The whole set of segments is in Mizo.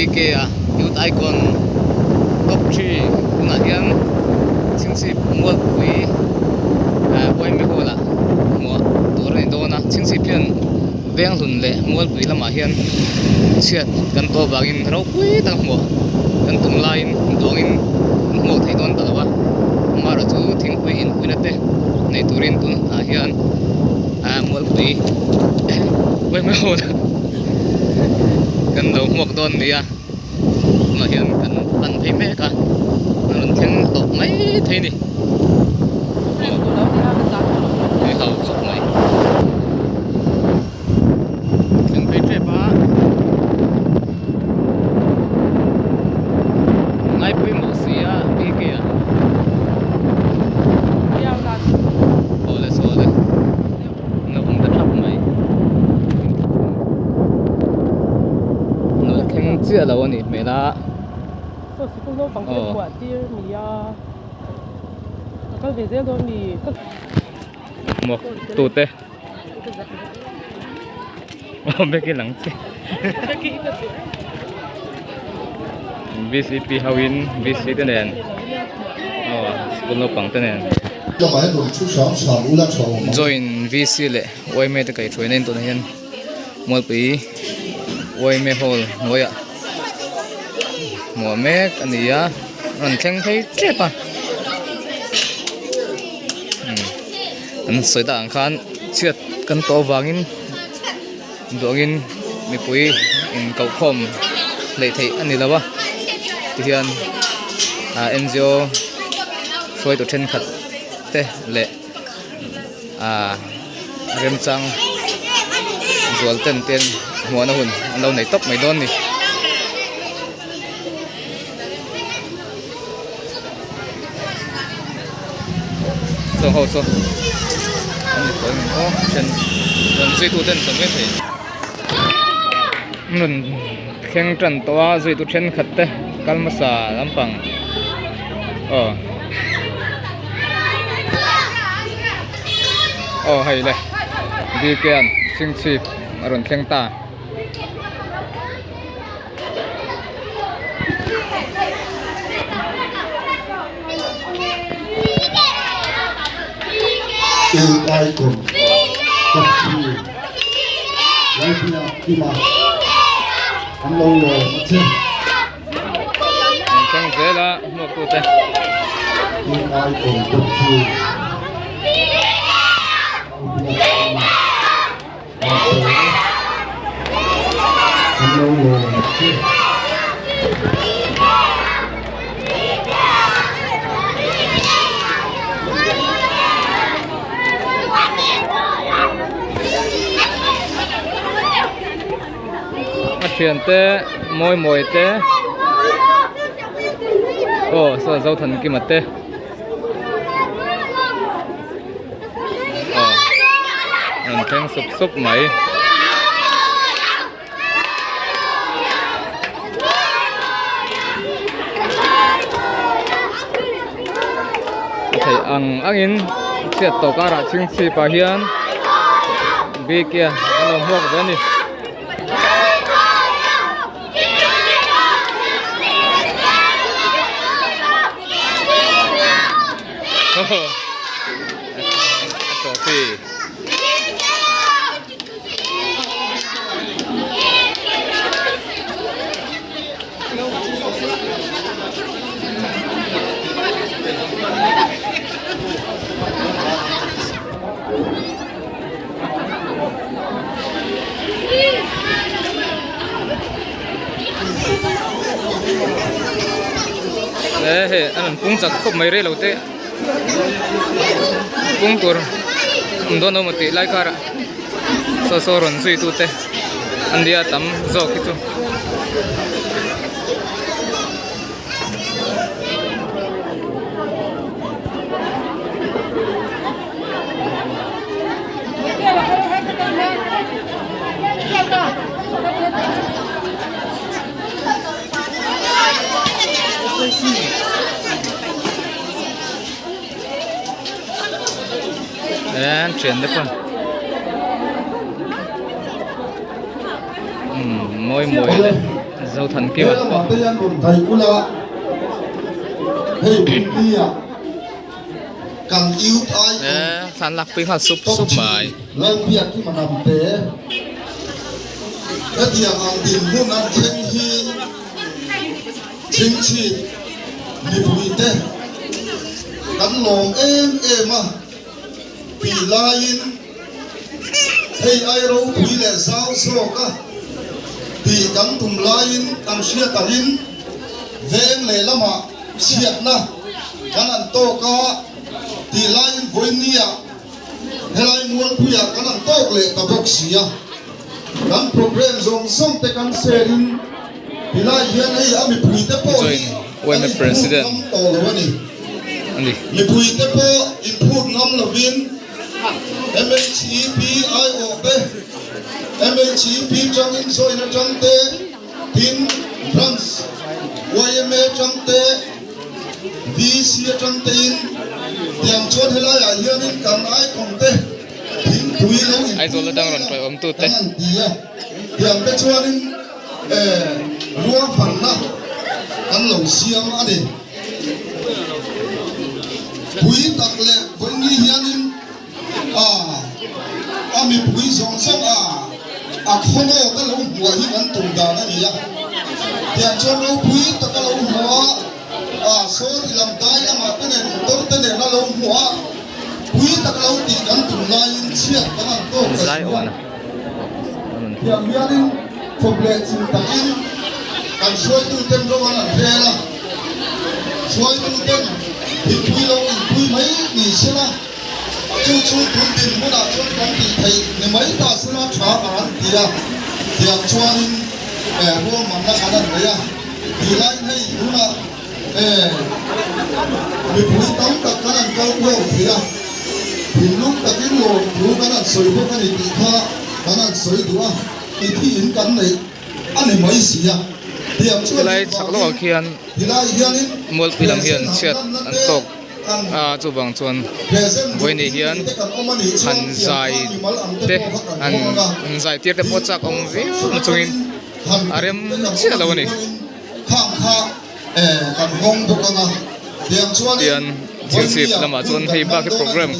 BK a Youth Icon Top 3 hunah hian Chhingchhip Mualpui Uaime Hall ah hmuah tur a ni dawn a, Chhingchhip hian Venghlun leh Mualpui lamah hian chhiat kan tawh avangin ropui tak hmuah kan tum laiin duangin an hmuak thei dawn ta lo a, amaherawhchu thingpui inpuina te nei turin tunah hian Mualpui Uaime Hall ah kan lo hmuak dawn nia tunah hian kan pan phei mek a a rawn thleng tawh mai thei a ni hei ho khawp mai thleng phei tep a ngai pawimawh si a bike ah aw le saw le. An lo awm ta thap mai. An lo thleng chiah lo a nih hmel a. Saw sikul naupang te buah tir ni a. A kal ve zel dawn mi. Maw tute. Aw beki lang che. VCP ho in VC te nen aw sikul naupang te nen. Join VC leh yma te kaihhruaina in tunah hian Mualpui yma hall hnuaiah hmuah mek a ni a rawn thleng phei tep a an sawi tak ang khan chhiat kan tawh avangin duangin mipui inkohkhawm hleih theih a ni lo a tihian ah NGO hruaitu thenkhat te leh ah remchang zual ten te hmuahna hun an lo nei tawp mai dawn a ni. Chaw ho chu an ni tawh em aw then rawn zui tu ten tam mai thei an rawn thleng tan tawh a zui tu thenkhat te kal hmasa lampang aw aw hei le bike an chingchip a rawn thleng ta. Thleng zel a hmuak tute. A thian te mawi mawi te aw saw Zothankima te. Aw rawn thleng sup sup mai. A theih ang angin chhiat tawh karah chhingchhip ah hian bike a lo hmuak ve a ni. A trophy. E hei an rawn pung chak khawp mai rei lo te pung tur awm dawn emaw tih lai karah saw saw rawn zui tu te an nia tam zawk hi chu. En thian te pawn umm mawi mawi leh. Zothankima pawh. He lamah te hian rawn daih ula, hei Bunti-ah kan youth icon Thlan lakpui nghal sup sup mai. Lalbiakima Hnamte hetiang ang dinhmun an thleng hi chhingchhip mipuite kan lawm em em a tih laiin hei ai ropui leh zau zawk a tih kan tum laiin kan hriat angin veng lehlamah chhiatna kan an tawk a tih laiin vawinia helai mualpuiah kan an tawk leh ta bawk si a, kan program zawng zawng te kan share in tilai hian hei a mipui te pawh hi kan inphut ngam tawh lo a ni. Mipui te pawh inphut ngam lovin MHEP aiawh te, MHEP tangin join atang te, tin branch yma atang te, VC atang tein tiang chuan helaiah hianin kan icon te thingpui lo in Aizawl atang rawn tawiawm tu te. Kan han ti a, tiang te chuanin ruahmanna kan lo siam a ni. Pui tak leh vawiin hianin a a mipui zawng zawng a a khawlaw ka lo hmuah hi kan tum dan a ni a, tiang chuan ropui taka lo hmuah a saw ti lam dai lamah te nen motor te nen a lo hmuah pui tak lo tih kan tum laiin chhiat kan han tawk ta si a, tiang hianin chawp leh chil takin kan hruaituten ro an han rel a, hruaituten thingpui lo inpui mai ni sela chu chu tun dinhmunah chuan kan tih theih ni mai ta sela tha ka han ti a, tiang chuanin ruahmanna kan han nei a, tih laiin hei tunah mipui tam tak kan han kal khawm thei a, thinlung takin lawmthu kan han sawi bawk a ni tih kha kan han sawi duh a, i thiin kan neih a ni mai si a, tiang chuan Helai chhak lawkah khian tilai hianin Mualpui lam hian chhiat an tawk a, chuvang chuan vawiin hian han zai te han zai tir te pawh chak awm viau na chungin a rem chiah lo a ni. Tian Chhingchhip lamah chuan hei bak hi program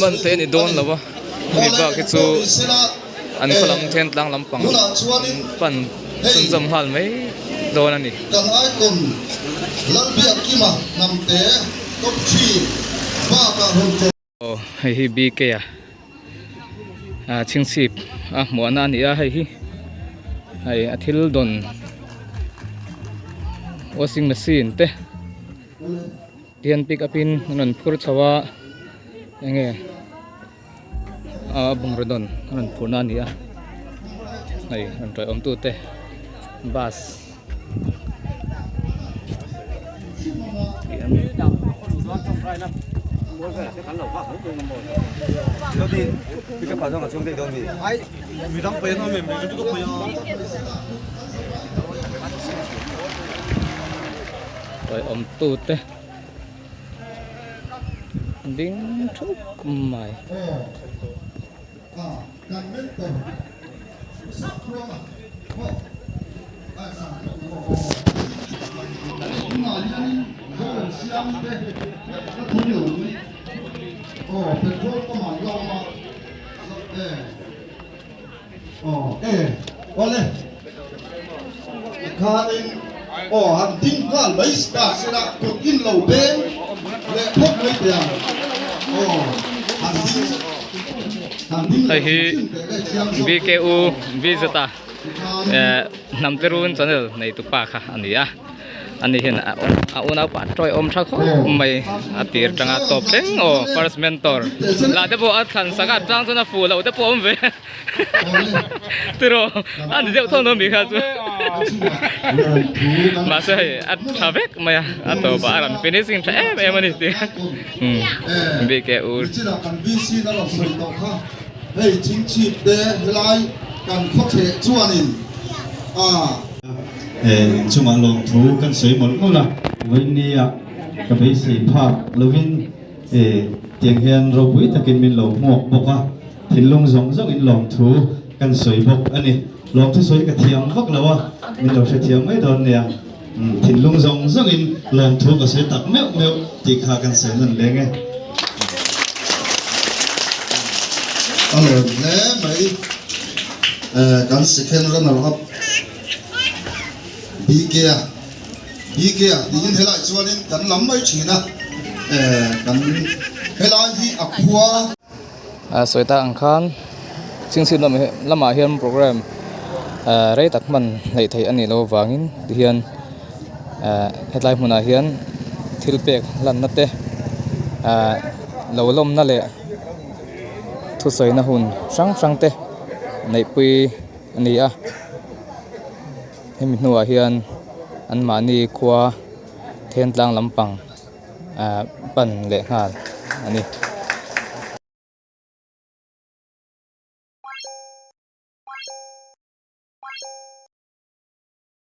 man te a ni dawn lo a, hemi bak hi chu an khaw lam then tlang lampang an pan chhunzawm nghal mai dawn a ni. Aw hei hi BK a ah chhingchhip a hmuahna a ni a hei hi hei a thil dawn washing machine te tihian pick up in an rawn phur chho a enge a bungraw dawn a rawn phurna a ni a hei rawn tawiawm tute bus. Tawiawm tute ding thup mai. Hei hi BKU VZ-a hnam te run channel nei tu pa kha a ni a ani hian a unaupa tawiawm tha khawp mai a tir tanga tawp thleng aw first mentor lah te pawh a thlan sak a chang chuan a fuh loh te pawh a awm ve. Tiraw a ni deuh tho no mi kha chu mahse hei a tha vek mai a a tawpah a rawn finishing tha em em a ni tih bike u Hei chingchip te helai kan khawtheh chuanin a. Inchungah lawmthu kan sawi mawlh mawlh a, vawiinnia ka beisei phak lovin tiang hian ropui takin min lo hmuak bawk a. Thinlung zawng zawngin lawmthu kan sawi bawk a ni. Lawmthu sawi ka thiam vak lo a, min lo hrethiam mai dawn nia. Thinlung zawng zawngin lawmthu ka sawi tak meuh meuh tih kha kan sawi nawn leng e. A lawm hle mai kan second runner up BK a BK a tiin helai chuanin kan lam mai thin a kan helai hi a khua. Sawi tak ang khan chhingchhip lamah hian program rei tak hman hleih theih a nih loh avangin tihian hetlai hmunah hian thil pek hlanna te lo lawmna leh thusawina hun hrang hrang te neihpui a ni a hemi hnuah hian anmahni khua thentlang lampang. Pan leh nghal a ni.